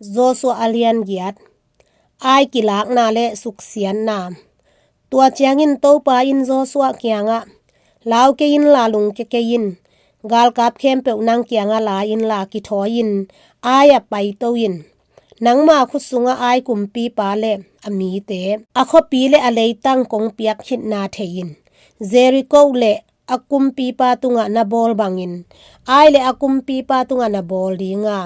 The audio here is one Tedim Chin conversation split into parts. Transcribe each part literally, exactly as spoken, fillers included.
Joshua a lian giat. Ai kilakna le suksiatna. Tua ciangin Topa in Joshua kiangah, "Lau kei inla, lungkia kei in. Galkap khempeuh nang kiangah la inla, kithawi in, Ai ah paito in. Nangma khut sungah Ai kumpipa le a mite, a khuapi le a leitang kong piak khitna thei in. Jericho le a kumpipa tungah na bawl bangin Ai le a kumpipa tungah na bawl dinga,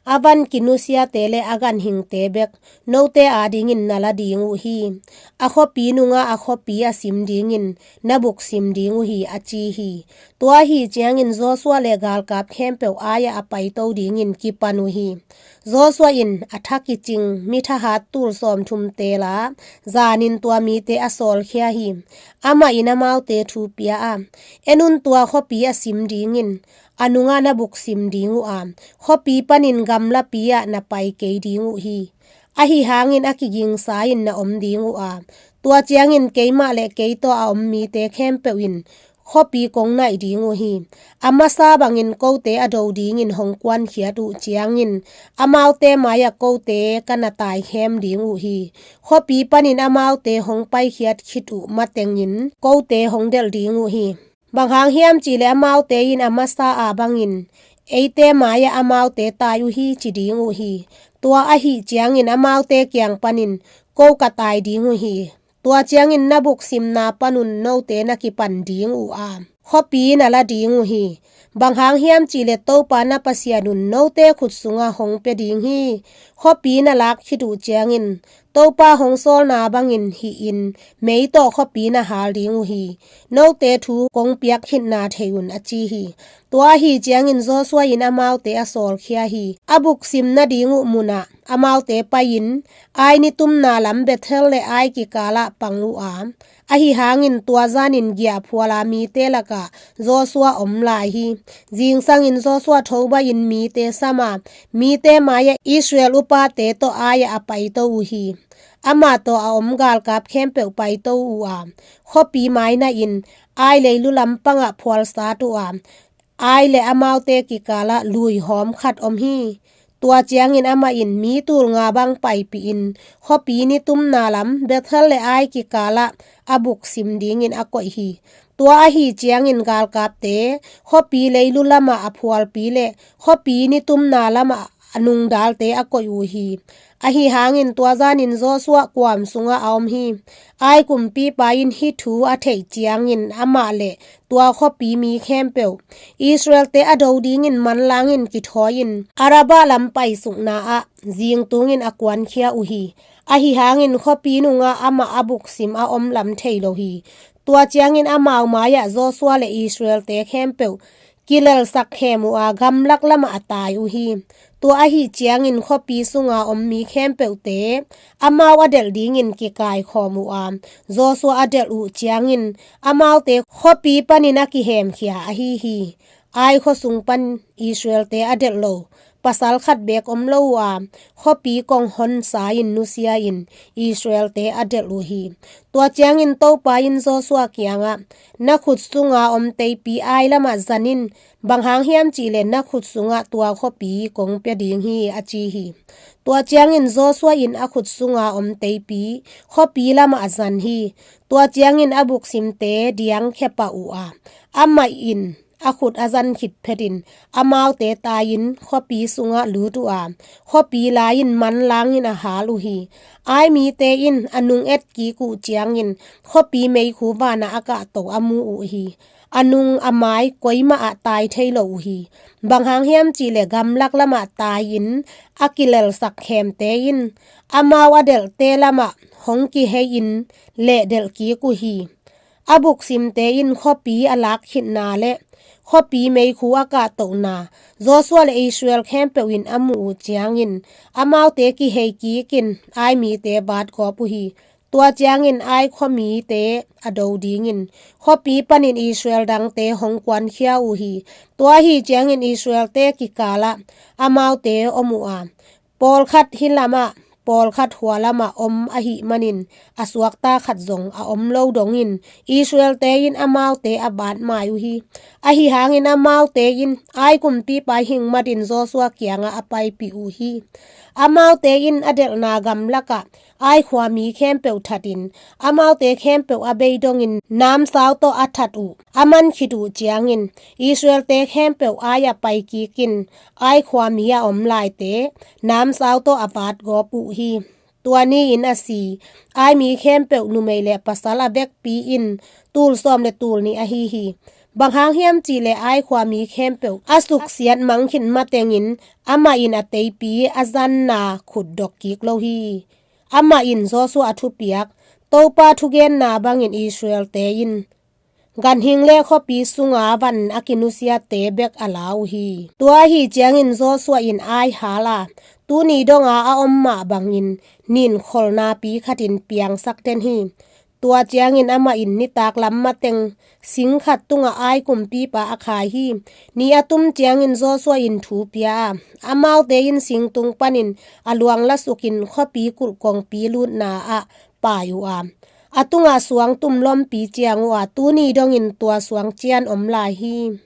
a van kinusiate le a ganhingte bek note adingin na la ding uh hi. A khuapi nungah a khuapi a sim dingin na buksim ding uh hi," a ci hi. Tua ahi ciangin Joshua le galkap khempeuh Ai ah a paito dingin kipan uh hi. Joshua in a tha kicing mi thahat tul sawmthum teel a, zanin tua mite a sawlkhia hi. Amah in amaute thu pia a, "En un, tua khuapi a sim dingin a nungah na buksim ding uh a, khuapi panin gamlapi ah na pai kei ding uh hi. Ahi hangin a kigingsa in na om ding uh a, tua ciangin keimah le kei tawh a om mite khempeuh in khuapi kong naih ding uh hi. A masa bangin kote a do dingin hong kuankhiat uh ciangin amaute mai-ah kote ka na taikhem ding uh hi. Khuapi panin amaute hong paikhiat khit uh matengin kote hong delh ding uh hi. Bang hang hiam cihleh amaute in a masa a bangin eite mai-ah amaute tai uh hi, ci ding uh hi. Tua ahi ciangin amaute kiang panin ko ka tai ding uh hi. Tua ciangin na buksimna panun note na kipan ding uh a, khuapi na la ding uh hi. Bang hang hiam cihleh Topa na Pasian un note khut sungah hong pia ding hi. Khuapi na lak khit uh ciangin Topa hong sawlna bangin hih in mei tawh khuapi na hal ding uh hi. Note thu kong piak khitna thei un," a ci hi. Tua ahi ciangin Joshua in amaute a sawlkhia hi. A buksim nading uh munah amaute pai-in Ai nitumna lam Bethel le Ai kikalah pang uh a, ahi hangin tua zanin giahphuala mite lakah Joshua om lai hi. Zingsangin Joshua thobaihin mite sama, mite mai-ah Israel upate tawh Ai-ah a paito uh hi. Amah tawh a om galkap khempeuh paito uh a, khuapi mainahin Ai leilu lampangah phualsat uh a, Ai le amaute kikalah lui hawm khat om hi. Tua ciangin amah in mi tul nga bang paipihin khuapi nitumna lam Bethel le Ai kikalah a buksim dingin a koih hi. Tua ahi ciangin galkapte khuapi leilu lamah a phualpi le khuapi nitumna lamah a nungdalte a koih uh hi. Ahi hangin tua zanin Joshua kuam sungah a om hi. Ai kumpipa in hih thu a theih ciangin amah le tua khuapi mi khempeuh, Israelte a do dingin manlangin kithawi-in Arabah lam paisukna ah zingtungin a kuankhia uh hi. Ahi hangin khuapi nungah amah a buksim a om lam thei lo hi. Tua ciangin amau mai-ah Joshua le Israelte khempeuh kilelsak khem uh a, gamlak lamah a tai uh hi. Tua ahi ciangin khuapi sunga om mi khempeuhte amau a delh dingin kikaikhawm uh a, Joshua a delh uh ciangin amaute khuapi panin a kihemkhia ahi hi. Ai khua sung pan Israelte a delh lo pasal khat beek om lo uh a, khuapi kong honsa-in nusia-in Israelte a delh uh hi. Tua ciangin Topa in Joshua kiangah, "Na khut sunga om teipi Ai lamah zan in, bang hang hiam cihleh na khut sungah tua khuapi kong pia ding hi," a ci hi. Tua ciangin Joshua in a khut sunga om teipi khuapi lamah a zan hi. Tua ciangin a buksimte diangkhia pah uh a, amah in a khut a zan khit phetin amaute tai-in khuapi sungah lut uh a, khuapi lai-in manlangin a hal uh hi. Ai mite in a nung et kik uh ciangin khuapi meikhu vanah a kahto a mu uh hi. A nung a mai koimah ah tai thei lo uh hi. Bang hang hiam cihleh gamlak lamah tai-in a kilelsak khemte in amau a delhte lamah hong kihei-in lehdelh kik uh hi. A buksimte in khuapi a lak khitna le khuapi meikhu a kahtohna Joshua le Israel khempeuh in a muh uh ciangin amaute kihei kikin Ai mite bat gawp uh hi. Tua ciangin Ai khuamite a do dingin khuapi panin Israel dangte hong kuankhia uh hi. Tua ahi ciangin Israelte kikalah amaute om uh a, pawlkhat hih lamah pawlkhat hua lamah om ahih manin a suakta khat zong a om lo dongin Israel-te in amaute a bat mai uh hi. Ahi hangin amaute in Ai kumpipa hing matin Joshua kiangah a paipih uh hi. Amaute in a delhna gamlakah Ai khuami khempeuh thatin amaute khempeuh a bei dongin namsau tawh a that uh a man khit uh ciangin Israel-te khempeuh Ai-ah pai kikin Ai khuami a om laite namsau tawh a vatgawp uh hi. Tua ni-in a si Ai mi khempeuh numei le pasal a vekpi in tul sawm le tul nih ahi hi. Bang hang hiam cihleh Ai khuami khempeuh a suksiat mang khin matengin amah in a teipi a zanna khutdok kik lo hi. Amah in Joshua a thupiak Topa thugenna bangin Israel-te in ganhing le khuapi sunga van a kinusiate bek a la uh hi. Tua ahi ciangin Joshua in Ai hal a, tuni donga a om mah bangin nin kholnapi khatin piangsak den hi. Tua ciangin amah in nitak lam mateng sing khat tungah Ai kumpipa a khai hi. Ni a tum ciangin Joshua in thu pia a, amaute in singtung panin a luang lasukin khuapi kulh kongpi lutna ah pai uh a, a tungah suang tum lompi ciang uh a, tuni dongin tua suang cian om lai hi.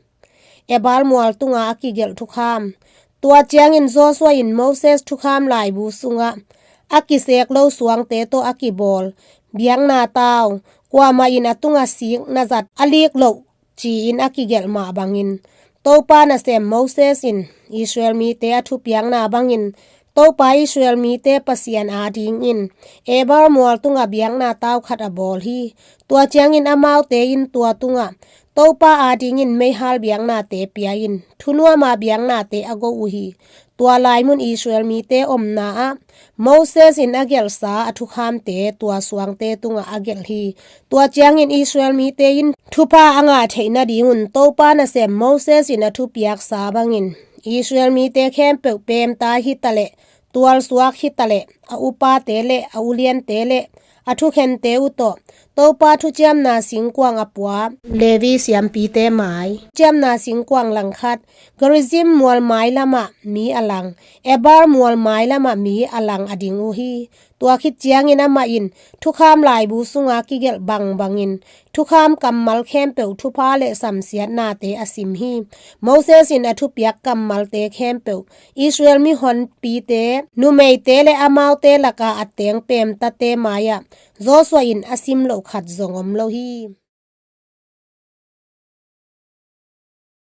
Ebal mual tunga a kigelh thukham. Tua ciangin Joshua in Moses thukham laibu sungah a kisek lo suangte tawh a kibawl biakna tau, kuamah in a tungah sik na zat a lik loh ci-in a kigelh mah bangin Topa nasem Moses in Israel mite a thupiakna bangin Topa Israel mite Pasian adingin Ebal mual tungah biakna tau khat a bawl hi. Tua ciangin amaute in tua tungah Topa adingin meihal biaknate pia in thunuama biaknate a go uh hi. Tua lai mun Israel mite omna ah Moses in a gelhsa a thukhamte tua suangte tungah a gelh hi. Tua ciangin Israel mite in thupha a ngah theih nadingun Topa nasem Moses in a thupiaksa bangin Israel mite khempeuh pemta hitaleh tualsuak hitaleh a upate le a uliante le a thukhente uh tawh Topa thuciamna singkuang a pua Levi siampite mai thuciamna singkuang langkhat Gerizim mual mailamah mi a lang, Ebal mual mailamah mi a lang a ding uh hi. Tua khit ciangin amah in thukham laibu sunga kigelh bangbangin thukham kammal khempeuh thupha le samsiatnate a sim hi. Moses in a thupiak kammalte khempeuh Israel mihonpite numeite le amaute laka a teng pemtate mai-ah Joshua in a sim loh khat zong om lo hi.